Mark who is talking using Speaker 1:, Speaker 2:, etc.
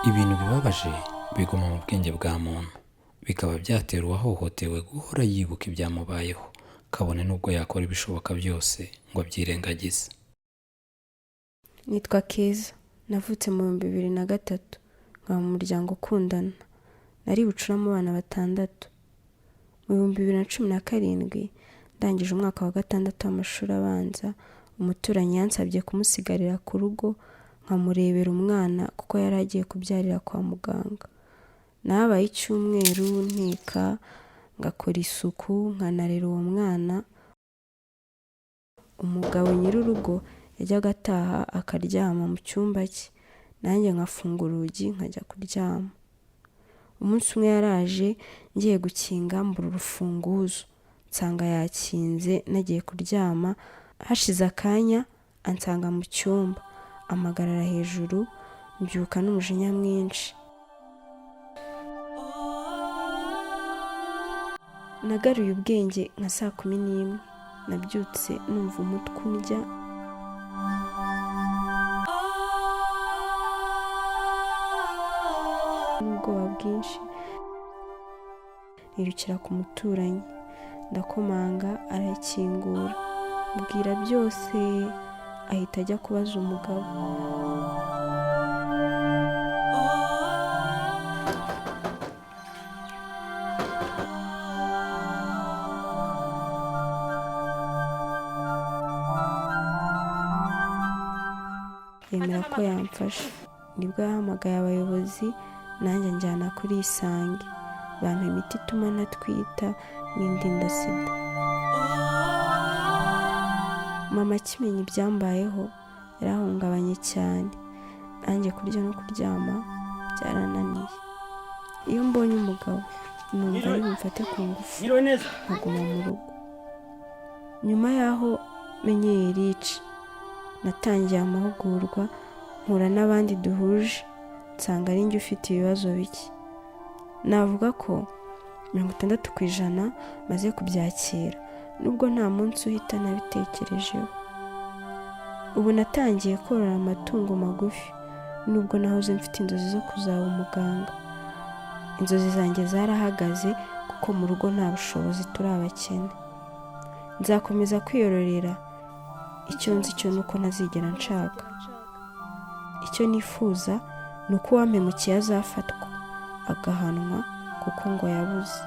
Speaker 1: Ibintu bibabaje biguma mu bwenge bwa muntu, bikaba byatera uwahohotewe guhora yibuka ibyamubayeho, kabone n'ubwo yakora ibishoboka byose ngo abyirengagize.
Speaker 2: Nitwa Keza, navutse mu 2003, nkaba mu muryango ukundana. Nari bucura mu bana batandatu. Mu 2017, ndangije umwaka wa gatandatu w'amashuri abanza, umuturanyi yansabye kumusigarira ku rugo nkamurebera umwana kuko yari agiye kubyarira kwa muganga. Nahabaye icyumweru nteka, ngakora isuku, nkanarera uwo mwana. Umugabo nyir'urugo yajyaga ataha akaryama mu cyumba cye, nanjye nkafunga urugi nkajya kuryama. Umunsi umwe yaraje ngiye gukinga mbura urufunguzo, nsanga yakinze nagiye kuryama, hashize akanya ansanga mu cyumba, ampagarara hejuru, mbyuka n'umujinya mwinshi. Nagaruye ubwenge nka saa 11, nabyutse numva umutwe undya, n'ubwoba bwinshi, nirukira ku muturanyi, ndakomanga arakingura, mbwira byose, ahita ajya kubaza umugabo. Yemera ko yamfasha. Nibwo yahamagaye abayobozi, nanjye anjyana kuri Isange, bampa imiti ituma ntatwita n'indinda sida. Mama akimenya ibyambayeho yarahungabanye cyane, nanjye kurya no kuryama byarananiye. Iyo mbonye umugabo numva ari bumfate ku ngufu, nkaguma mu rugo. Nyuma y'aho menyeye Rici, natangiye amahugurwa, mpura n'abandi duhuje, nsanga ari njye ufite ibibazo bike. Navuga ko 60% maze kubyakira, nubwo nta munsi uhita nabitekerejeho. Ubu natangiye korora amatungo magufi, nubwo nahoze mfite inzozi zo kuzaba umuganga. Inzozi zanjye zarahagaze kuko mu rugo nta bushobozi, turi abakene. Nzakomeza kwiyororera, icyo nzi cyo ni uko ntazigera nshaka. Icyo nifuza ni uko uwampemukiye azafatwa, agahanwa kuko ngo yabuze.